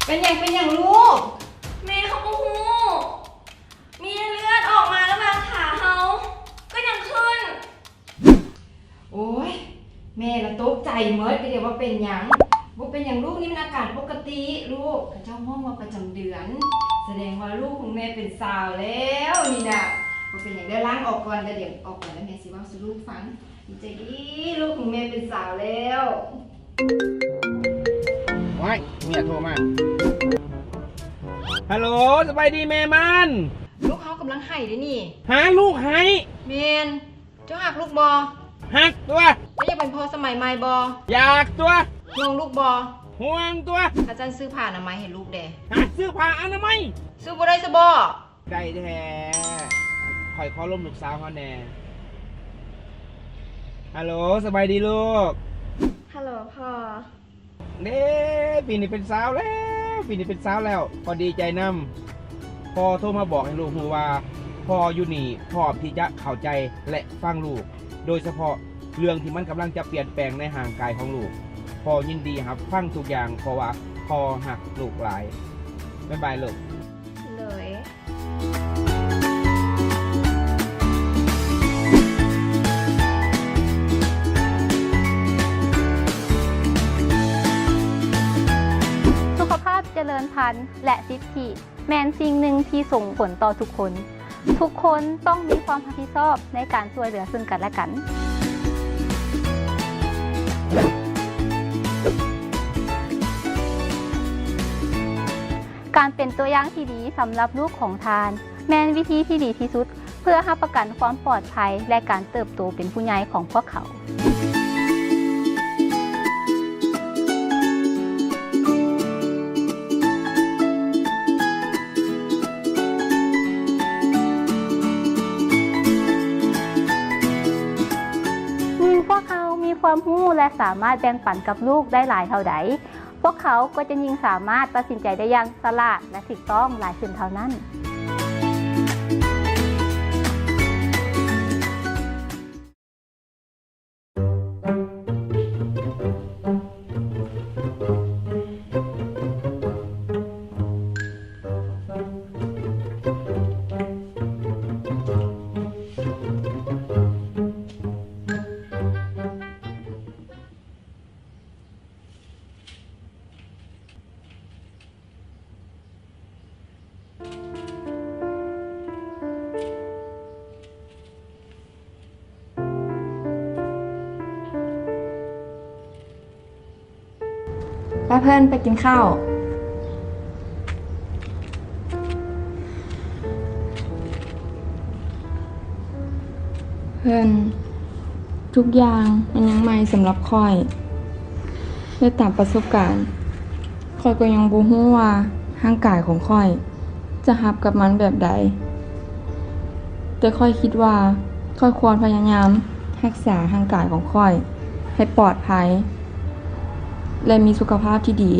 ເປັນຫຍັງ ເປັນຫຍັງລູກ? ແມ່ ເຮົາບໍ່ຮູ້ ມີເລືອດອອກມາລະຫວ່າງຂາເຮົາ ກໍຍັງຂຶ້ນ. ໂອ້ຍ ແມ່ລະຕົກໃຈໝົດ ກໍດຽວວ່າເປັນຫຍັງ. ບໍ່ເປັນຫຍັງລູກ ນີ້ມັນອາການປົກກະຕິລູກ ເຂົາເຈົ້າຮ້ອງວ່າປະຈຳເດືອນ ສະແດງວ່າລູກຂອງແມ່ເປັນສາວແລ້ວນີ້ນະ. ບໍ່ເປັນຫຍັງເດີ ລ້າງອອກກ່ອນ ແລ້ວດຽວອອກໄປແລ້ວແມ່ຊິເວົ້າສູ່ລູກຟັງ. ດີໃຈດີ ລູກຂອງແມ່ເປັນສາວແລ້ວ. ໂອ້ຍ ເມຍໂທມາ. ຮັລໂຫຼ ສະບາຍດີແມ່ມັນ. ລູກເຮົາກຳລັງໄຫ້ເດ້ນີ້. ຫາ ລູກໄຫ້? ແມ່ນ. ເຈົ້າຮັກລູກບໍ່? ຮັກຕົວະ. ເຈົ້າຢາກເປັນພໍ່ສະໄໝໃໝ່ບໍ່? ຢາກຕົວະ. ຫ່ວງລູກບໍ່? ຫ່ວງຕົວະ. ຄັນຊັ້ນຊື້ຜ້າອະນາໄມໃຫ້ລູກແດ່. ຫາ ຊື້ຜ້າອະນາໄມ? ຊື້ບໍ່ໄດ້ຊະບໍ່? ໄດ້ແທ້ ຂ້ອຍຂໍລົມລູກສາວເຮົາແດ່. ຮັລໂຫຼ ສະບາຍດີລູກ. ຮັລໂຫຼພໍ່. ເດ້ ປີນີ້ເປັນສາວແລ້ວ ປີນີ້ເປັນສາວແລ້ວ ພໍ່ດີໃຈນຳ. ພໍ່ໂທມາບອກໃຫ້ລູກຮູ້ວ່າ ພໍ່ຢູ່ນີ້ພ້ອມທີ່ຈະເຂົ້າໃຈ ແລະ ຟັງລູກ ໂດຍສະເພາະເລື່ອງທີ່ມັນກຳລັງຈະປ່ຽນແປງໃນຮ່າງກາຍຂອງລູກ. ພໍ່ຍິນດີຮັບຟັງທຸກຢ່າງ ເພາະວ່າພໍ່ຮັກລູກຫຼາຍ. ບາຍບາຍລູກ. ໂດຍ. ສຸຂະພາບຈະເລີນພັນ ແລະ ສິດທິ ແມ່ນສິ່ງໜຶ່ງທີ່ສົ່ງຜົນຕໍ່ທຸກຄົນ. ທຸກຄົນຕ້ອງມີຄວາມຮັບຜິດຊອບໃນການຊ່ວຍເຫຼືອເຊິ່ງກັນ ແລະ ກັນ. ການເປັນຕົວຢ່າງທີ່ດີສຳລັບລູກຂອງທ່ານ ແມ່ນວິທີທີ່ດີທີ່ສຸດ ເພື່ອຮັບປະກັນຄວາມປອດໄພ ແລະ ການເຕີບໂຕເປັນຜູ້ໃຫຍ່ຂອງພວກເຂົາ. ຍິ່ງພວກເຮົາມີຄວາມຮູ້ ແລະ ສາມາດແບ່ງປັນກັບລູກໄດ້ຫຼາຍເທົ່າໃດ, ພວກເຂົາກໍຈະຍິ່ງສາມາດຕັດສິນໃຈໄດ້ຢ່າງສະຫຼາດ ແລະ ຖືກຕ້ອງຫຼາຍຂຶ້ນເທົ່ານັ້ນ. ປະເພິ່ນໄປກິນເຂົ້າ. ເພິ່ນ ທຸກຢ່າງມັນຍັງໃໝ່ສຳລັບຂ້ອຍ ແລະ ຕາມປະສົບການ ຂ້ອຍກໍຍັງບໍ່ຮູ້ວ່າຮ່າງກາຍຂອງຂ້ອຍຈະຮັບກັບມັນແບບໃດ, ແຕ່ຂ້ອຍຄິດວ່າຂ້ອຍຄວນພະຍາຍາມຮັກສາຮ່າງກາຍຂອງຂ້ອຍໃຫ້ປອດໄພ ແລະ ມີສຸຂະພາບທີ່ດີ.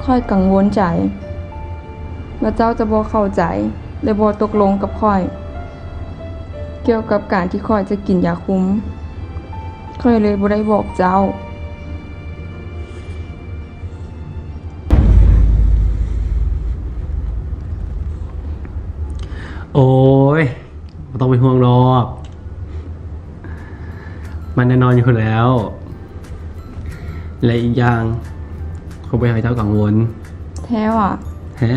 ຂ້ອຍກັງວົນໃຈວ່າເຈົ້າຈະບໍ່ເຂົ້າໃຈ ແລະ ບໍ່ຕົກລົງກັບຂ້ອຍ ກ່ຽວກັບການທີ່ຂ້ອຍຈະກິນຢາຄຸມ. ຂ້ອຍເລີຍບໍ່ໄດ້ບອກເຈົ້າ. ໂອ້ຍ ບໍ່ຕ້ອງເປັນຫ່ວງດອກ ມັນແນ່ນອນຢູ່ແລ້ວ ແລະ ອີກຢ່າງ ຂ້ອຍບໍ່ຢາກໃຫ້ເຈົ້າກັງວົນ. ແທ້ຫວາ? ແທ້.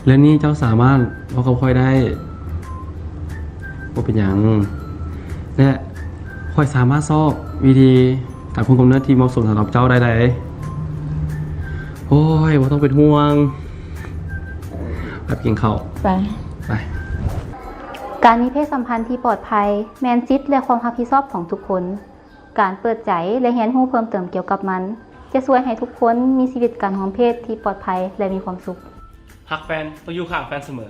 ແລະ ນີ້ເຈົ້າສາມາດເວົ້າກັບຂ້ອຍໄດ້ ບໍ່ເປັນຫຍັງ ແລະ ຂ້ອຍສາມາດຊອກວິທີການຄຸມກຳເນີດທີ່ເໝາະສົມສຳລັບເຈົ້າໄດ້ໃດ. ໂອ້ຍ ບໍ່ຕ້ອງເປັນຫ່ວງ. ໄປກິນເຂົ້າ. ໄປ. ໄປ. ການມີເພດສຳພັນທີ່ປອດໄພ ແມ່ນສິດ ແລະ ຄວາມຮັບຜິດຊອບຂອງທຸກຄົນ. ການເປີດໃຈ ແລະ ຮຽນຮູ້ເພີ່ມເຕີມກ່ຽວກັບມັນ ຈະຊ່ວຍໃຫ້ທຸກຄົນມີຊີວິດການຮ່ວມເພດທີ່ປອດໄພ ແລະ ມີຄວາມສຸກ. ຮັກແຟນ ຕ້ອງຢູ່ຂ້າງແຟນສະເໝີ.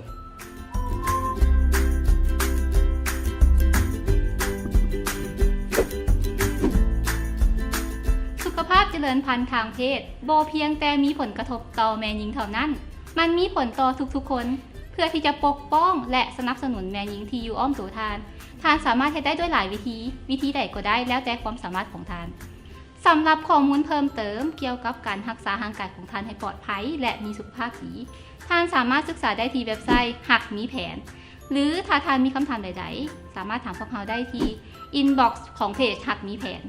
ສຸຂະພາບຈະເລີນພັນທາງເພດ ບໍ່ພຽງແຕ່ມີຜົນກະທົບຕໍ່ແມ່ຍິງເທົ່ານັ້ນ, ມັນມີຜົນຕໍ່ທຸກໆຄົນ. ເພື່ອທີ່ຈະປົກປ້ອງ ແລະ ສະໜັບສະໜູນແມ່ຍິງທີ່ຢູ່ອ້ອມໂຕທ່ານ, ທ່ານສາມາດເຮັດໄດ້ດ້ວຍຫຼາຍວິທີ, ວິທີໃດກໍໄດ້ແລ້ວແຕ່ຄວາມສາມາດຂອງທ່ານ. ສຳລັບຂໍ້ມູນເພີ່ມເຕີມກ່ຽວກັບການຮັກສາຮ່າງກາຍຂອງທ່ານໃຫ້ປອດໄພ ແລະ ມີສຸຂະພາບດີ, ທ່ານສາມາດສຶກສາໄດ້ທີ່ເວັບໄຊ ຮັກມີແຜນ ຫຼື ຖ້າທ່ານມີຄຳຖາມໃດໆ ສາມາດຖາມພວກເຮົາໄດ້ທີ່ inbox ຂອງເພຈ ຮັກມີແຜນ.